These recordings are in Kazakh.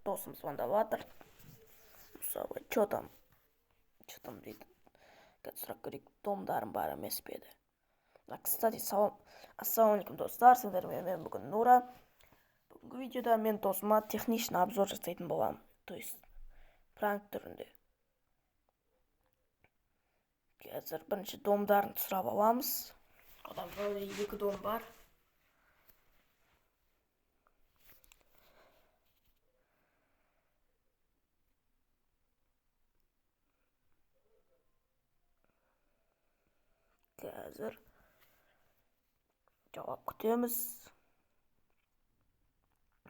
Досым звондап жатыр. Мысалы, че там? Че там дейді. Қазір сұрап көрейік, домдарым бар емес пе еді. Кстати, ассалаумағалейкум, достар, сіздермен мен бүгін Нура. Бүгінгі видеода мен досыма техничный обзор жасайтын боламын. То есть пранк түрінде. Қазір бірінші домдарын сұрап аламыз. Одан вроде 2 дом бар. Қазір жауап күтеміз.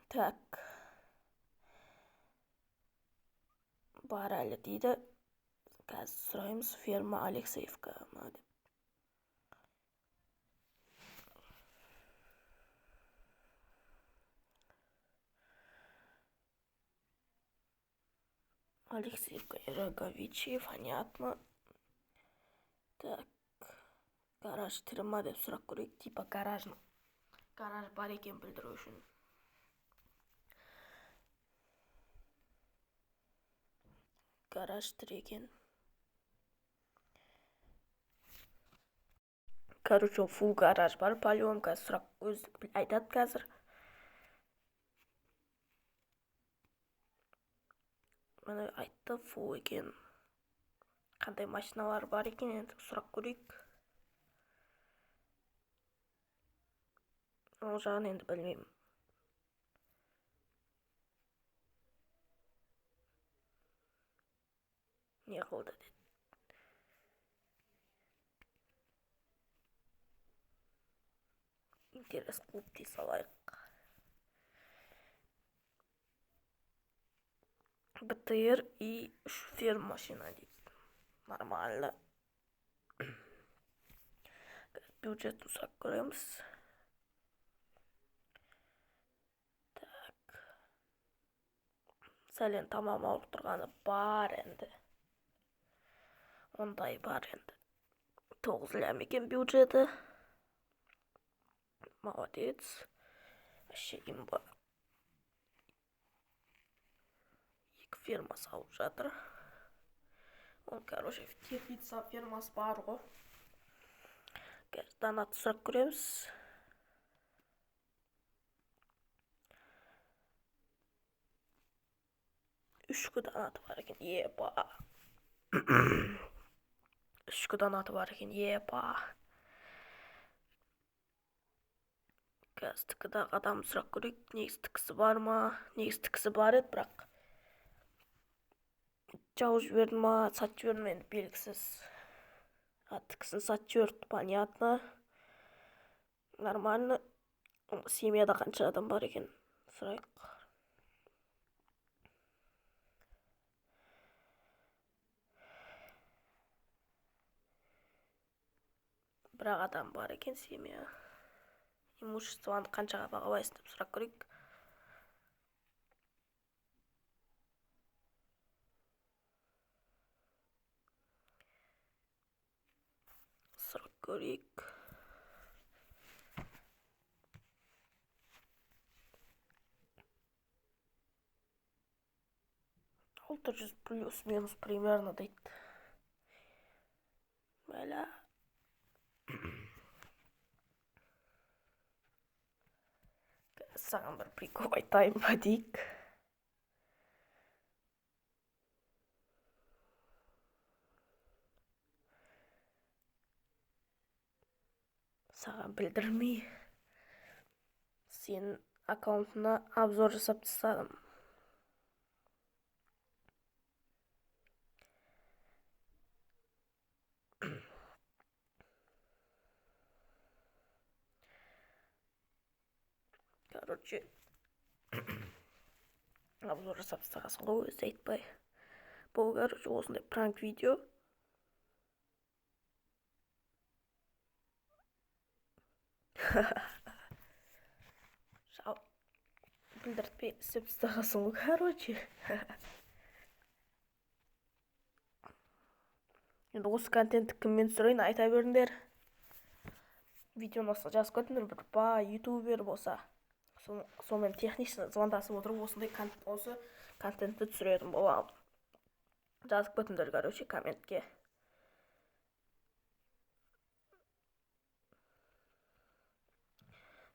Так. Бар әлі дейді. Қазір сұраймыз, ферма Алексеевка ма деп. Алексеевка и Роговичи, понятно. Так. Гараж тірі ма деп сұрақ көрейік. Типа гараж бар екен білдіру үшін. Гараж тірі екен. Короче, фул гараж бар, по-любому қазір сұрақ өзі айтады қазір. Міне айтты, фул екен. Қандай машиналар бар екен енді сұрақ көрейік. Ол жағын енді білмеймін. Не қылды деді. Интерес клуб дей салайық. БТР и 3 ферм машина дейді. Нормально. Бюджет ұсақ көреміз. Так. Сәлем тамам ауырып тұрғаны бар енді. Ондай бар енді. 9 лям екен бюджеті. Молодец. Вообще имба. 2 ферма салып жатыр. Он, короче, теплица фермасы бар ғой. Қазір донат сұрап көреміз. 3 донаты бар екен. Епа. 3 донаты бар екен. Епа. Қазір тікідағы адам сұрақ көрейік. Негізі тікісі бар ма? Негізі тікісі бар еді, бірақ жауып жіберді ма, сатып жіберді ме енді белгісіз. А тікісін сатып жіберді, понятно. Нормально. Семьяда қанша адам бар екен сұрайық. Бірақ адам бар екен семья. Имуществоны қаншаға бағалайсың деп сұрап көрейік. Сұрап көрейік. 600 плюс минус примерно дейді. Бәлә. Саған бір прикол айтайын ба дейік. Саған білдірмей сенің аккаунтына обзор жасап тастадым. Короче, обзор жасап тастағансың ғой, өзі айтпай. Бұл, короче, осындай пранк видео. Білдіртпей істеп тастағансың ғой, короче. Енді осы контентті кіммен түсірейін, айта беріңдер. Видеоны астына жазып кетіңдер, бір бай ютубер болса. Сонымен технично звондасып отырып, осындай осы контентті түсіретін боламын. Жазып кетіңдер, короче, комментке.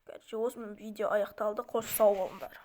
Короче, осымен видео аяқталды. Қош, сау болыңдар.